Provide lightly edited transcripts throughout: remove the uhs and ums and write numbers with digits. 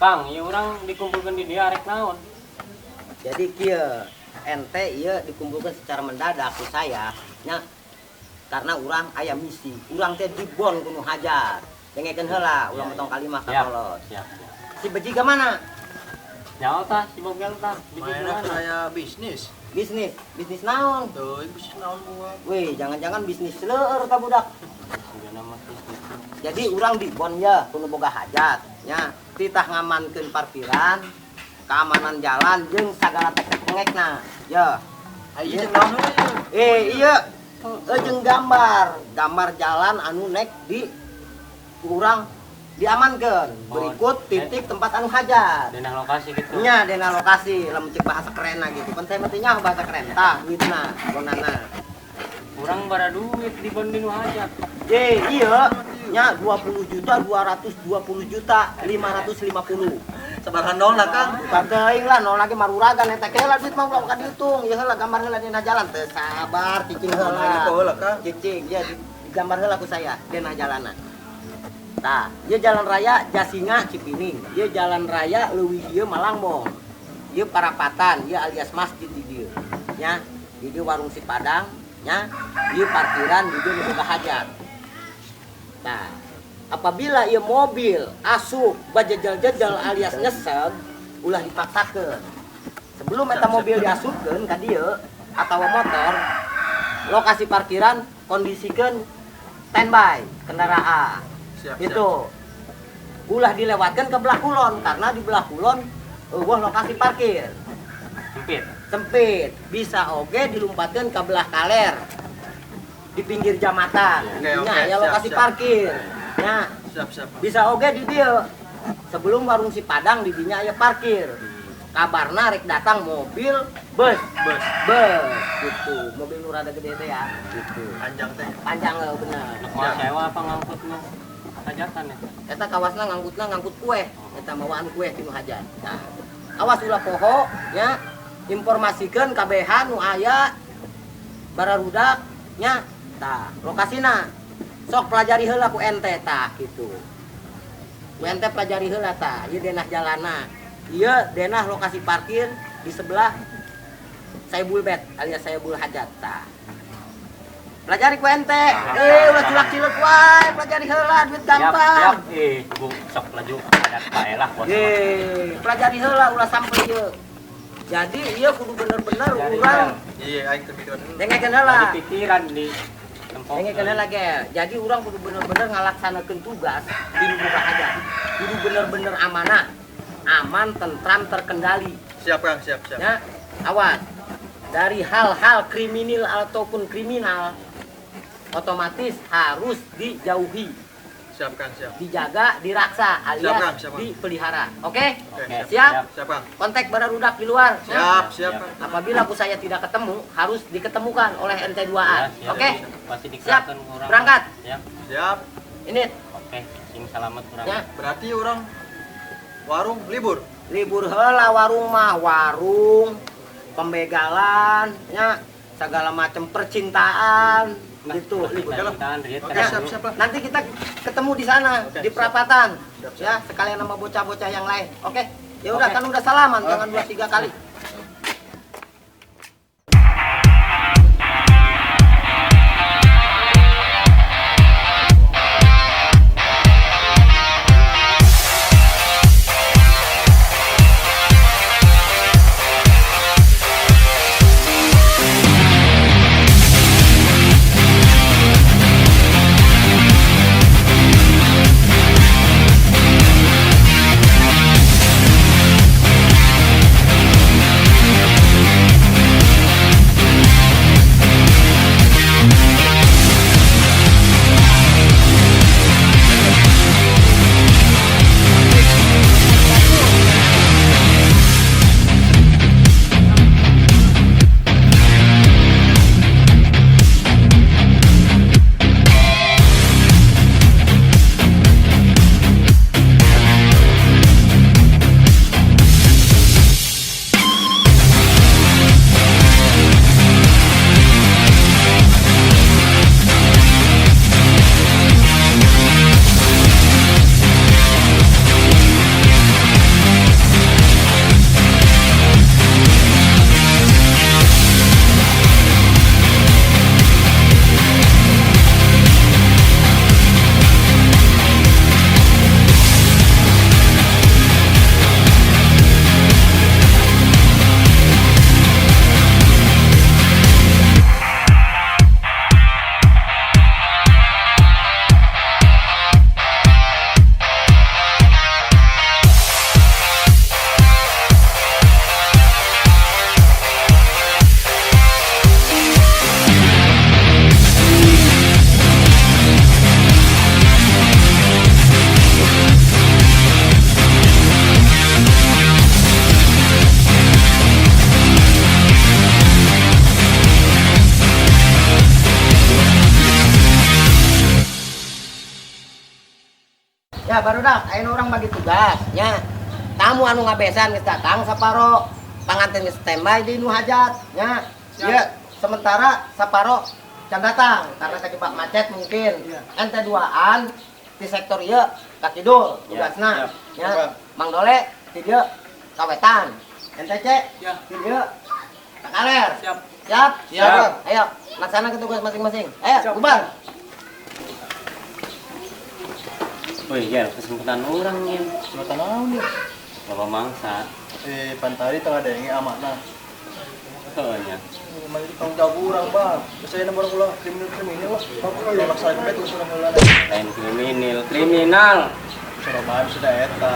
Kang, ieu urang dikumpulkeun di dieu arek naon? Jadi kieu, ente ieu dikumpulkan secara mendadak ku saya nya karena urang aya misi. Urang teh dibon ku nu hajat. Dengekeun heula, ulah motong kalimah ka Siap. kolot. Siap, siap. Si Beji ka mana? Nyawa tah si Bogel tah, Beji Mainnya kemana? saya bisnis. Bisnis, bisnis naon? Tuh, bisnis naon gua. Wih, jangan-jangan bisnis leur ka budak. Juga nama sih gitu. Jadi urang dibon ya, kudu boga hajat nya. Titah ngamankeun parkiran, keamanan jalan jeung sagala tek-tek pengekna. Ya. Ayo jeung naon heula ieu? Eh, iya. Eh, jeung gambar, gambar jalan anu nek di urang diamankeun. Berikut titik tempat anu hajat. Denah lokasi gitu. Nya dena lokasi, lamun cek bahasa kerenna gitu. Kan saya mah teu nyaho bahasa keren. Tah, duitna, bonana. Urang bara duit di bon di nu hajat. Eh, iya. Nya 20 juta 220 juta 550. Sabaraha nol lah, Kang? Bukan teuing lah, nol lagi maruragan eta ke lah duit mah ulah dihitung. Ieu heula gambar heula dina jalan teu sabar cicing heula. Itu heula, Kang. Cicing, ya digambar heula ku saya dina jalana. Tah, ieu jalan raya Jasinga Cipining. Ieu jalan raya Leuwih ieu Malangbong. Ieu Parapatan, ieu alias masjid di dieu. Nya, di dieu warung si Padang, nya, ieu parkiran di dieu nu boga hajat. Nah, apabila ieu mobil asup bajejel-jejel alias ngeseg, ulah dipaksakeun. Sebelum eta mobil diasupkeun ka dieu atawa motor, lokasi parkiran kondisikeun standby kendaraan. Siap, Itu. Ulah dilewatkan ke belah kulon karena di belah kulon euweuh lokasi parkir. Sempit. Sempit. Bisa oge dilumpatkeun ke belah kaler. Di pinggir jambatan. Oke, Nya, oke, ya siap, lokasi siap. parkir. Nah, Siap, siap. bisa oge di dieu. Sebelum warung si Padang di dinya aya parkir. Kabarna rek datang mobil bus. Bus. Bus gitu. Mobil nu rada gede teh ya. Gitu. Panjang teh. Panjang lho bener. Nek mau sewa apa ngangkut nu hajatan ya? Eta kawasna ngangkutna ngangkut kue. Eta mawaan kue ti nu hajat. Nah, awas ulah poho nya, informasikeun kabehan nu aya bararudak nya. Tah, lokasina sok pelajari heula ku ente tah gitu. Ku ente pelajari heula tah, ieu denah jalana. Ieu denah lokasi parkir di sebelah Saibul Bet alias Saibul Hajat tah. Pelajari ku ente. Eh, ulah culak-cilek wae, pelajari heula duit gampang. Siap, siap. Eh, bu sok laju hajat bae lah bos. Ye, pelajari heula ulah sampai ieu. Jadi ieu kudu bener-bener Pelajari urang Iya, aing kepikiran heula. dengekeun heula. Di pikiran di tempo. Dengekeun heula ge. Jadi urang kudu bener-bener ngalaksanakeun tugas di nu boga hajat. Kudu bener-bener amanah. Aman, tentram, terkendali. Siap, Kang, siap, siap. Ya, awas. Dari hal-hal kriminal ataupun kriminal otomatis harus dijauhi. Siap, Kang, siap. Dijaga, diraksa alias Siap, Kang, siap, Kang. dipelihara. Oke? Oke, Oke, siap. Siap, Kang. Kontak bararudak di luar. Siap, siap, Kang. Apabila aku saya tidak ketemu, harus diketemukan oleh NT2A. Ya, siap. Oke? Pasti Siap. dikerahkan ku urang. Berangkat. Siap. Siap. Ini. Oke, sing selamat urang. Ya. Berarti orang warung libur. Libur heula warung mah, warung, pembegalan, ya, segala macam percintaan. Nah, gitu. Libur. Percintaan, Riet, Oke, kan siap, dulu. siap lah. Nanti kita ketemu di sana, Oke, di siap. perapatan. Siap, siap. Ya, sekalian sama bocah-bocah yang lain. Oke. Ya udah Oke. kan udah salaman, jangan Oke. 2-3 kali. Ya barudak, ayeuna urang bagi tugas nya. Tamu anu ngabesan geus datang saparo, panganten geus standby di nu hajat nya. Ieu sementara saparo can datang karena kejebak macet mungkin. Ente duaan di sektor ieu ka kidul tugasna. Ya. Mang Dole di dieu ka wetan. Ente C di dieu ka kaler. Siap. Siap? Siap. Ayo, laksanakan tugas masing-masing. Ayo, bubar. Wih, ya, kesempatan orang ya. Kesempatan naon ya? Bapak mangsa. Pan tadi tengah denge amanah. Heeh nya. Memang itu tanggung jawab urang, Bang. Biasanya nomor ulah kriminal-kriminal lah. Bapak ulah maksa bet ulah heula. Lain kriminal, kriminal. Soroban sudah eta.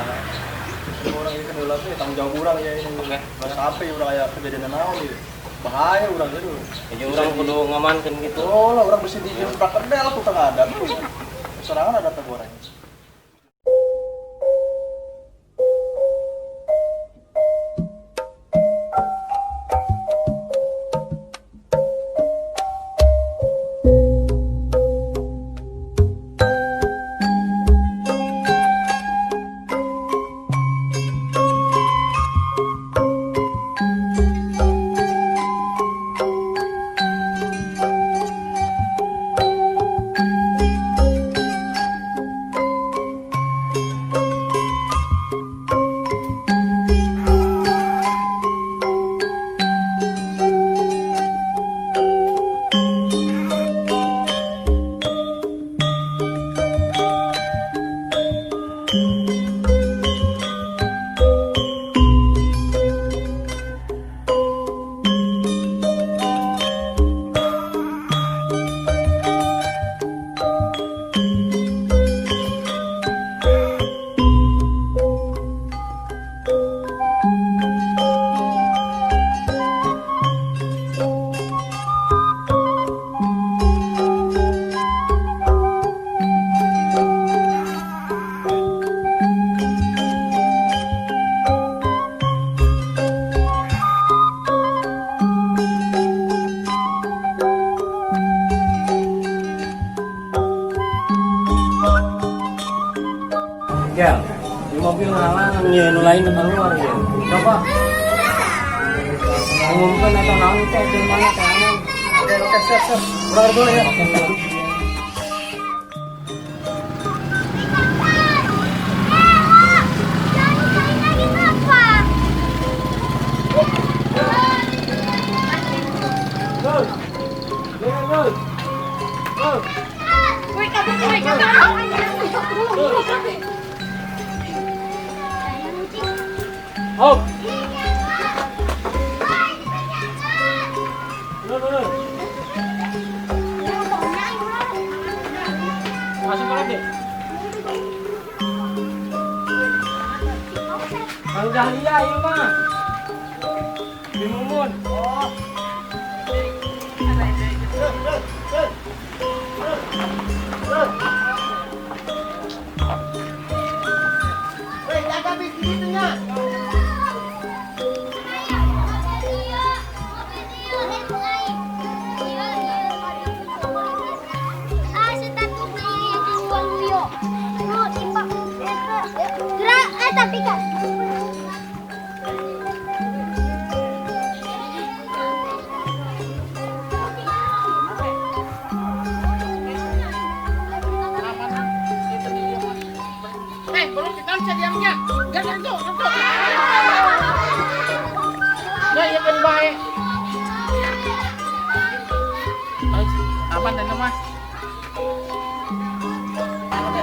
Orang ini kan heula teh tanggung jawab urang ya ini. Oke. Sampai urang aya kejadian naon ieu. Bahaya urang itu. Jadi urang kudu ngamankeun gitu. Oh lah urang bisa dijebak kedel ku tengah ada. Serangan ada teh goreng. Ya, di mobil ngalang ya, nu lain keluar ya. Coba umumkan atau naon teh di mana teh? Oke, siap, siap. Urang dulu ya. Oke. Hop. Masuk lagi. Kang Dahlia ieu mah. Di Mumun. Oh. Weh, jaga bis di nya. Tapi kan belum kita bisa diamnya. Jangan tuh, tuh. Nah, ya kan baik. Apa dan mas? Pas.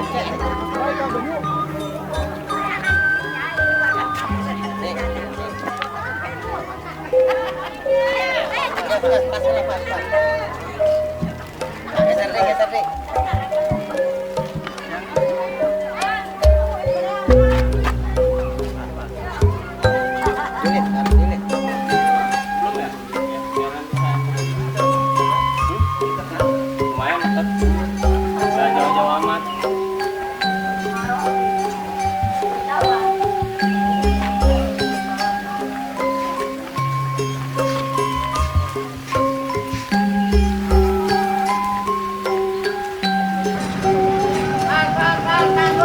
Geser deh. Belum ya? Ya, biar nanti saya. Lumayan tetap. Nggak jauh-jauh amat.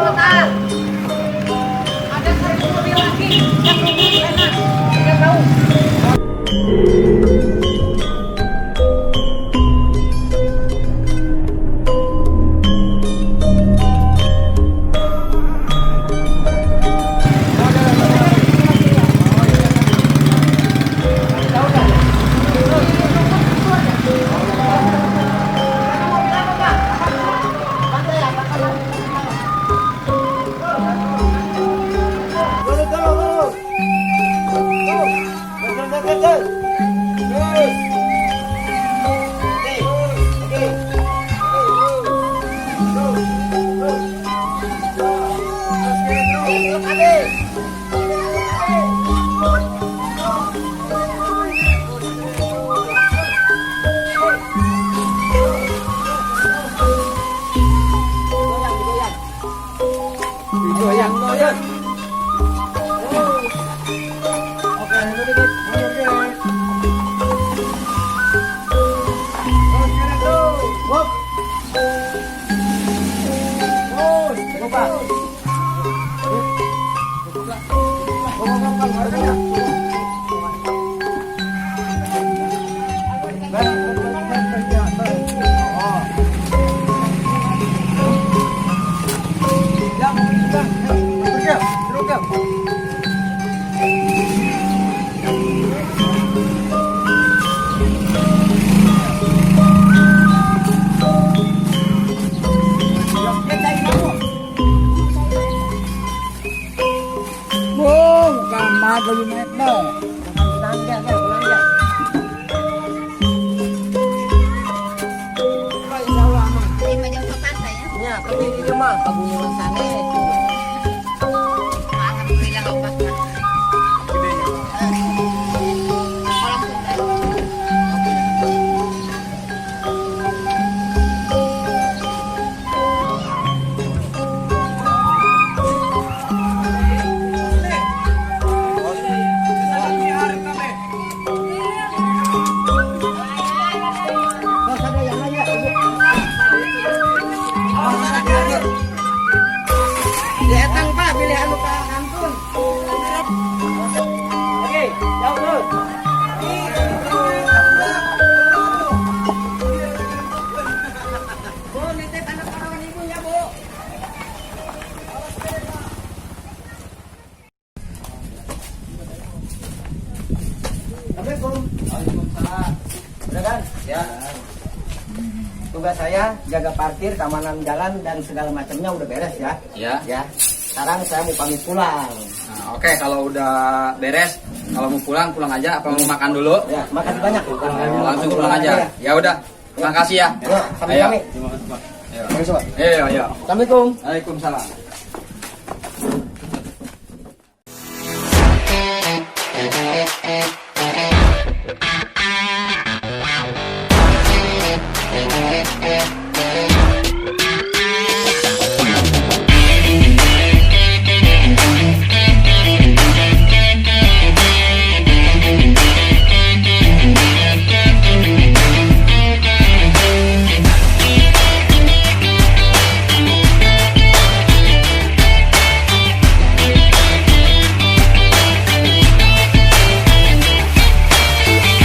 Bentar. Ada 1.000 mobil lagi yang nunggu enak. Tidak tahu. Go, go, go. Go. Go, go, go, go. Go. Oke, oke. Go, go. Terus, terus. Goyang, goyang. Goyang, goyang. Oke, mundur dikit. Mundur dikit. Terus kiri tuh. Wup. Terus, cukup, Pak. Cukup, Pak. Cukup, Pak. Harganya. Ber, ber, ber, ber, ber, ya, ber. Oh. Ya, Bang. Mundur, ya. Mundur, ya. Bu, kamar lagi naik dah. Tenang ya, tenang ya. Pak, insya Allah aman. 5 jam santai ya. Ya, tapi ini mah pagungan sanes. Alhamdulillah obat. Kolam sungai. Terus ada yang nanya, Ibu. Datang Pak, pilih anu Pak kantun. Oke, jauh terus. Bu, nitip anak parawan ibu ya, Bu. Assalamualaikum. Waalaikumsalam. Udah kan? Ya. Tugas saya jaga parkir, keamanan jalan dan segala macamnya udah beres ya. Ya. Ya. Sekarang saya mau pamit pulang. Nah, oke, kalau udah beres, kalau mau pulang pulang aja. Apa mau makan dulu? Ya, makasih banyak. Oh, langsung pulang aja. Ya udah. Terima kasih ya. Yuk, sami-sami. Ayo. Terima kasih, Pak. Ayo, ayo. Assalamualaikum. Waalaikumsalam.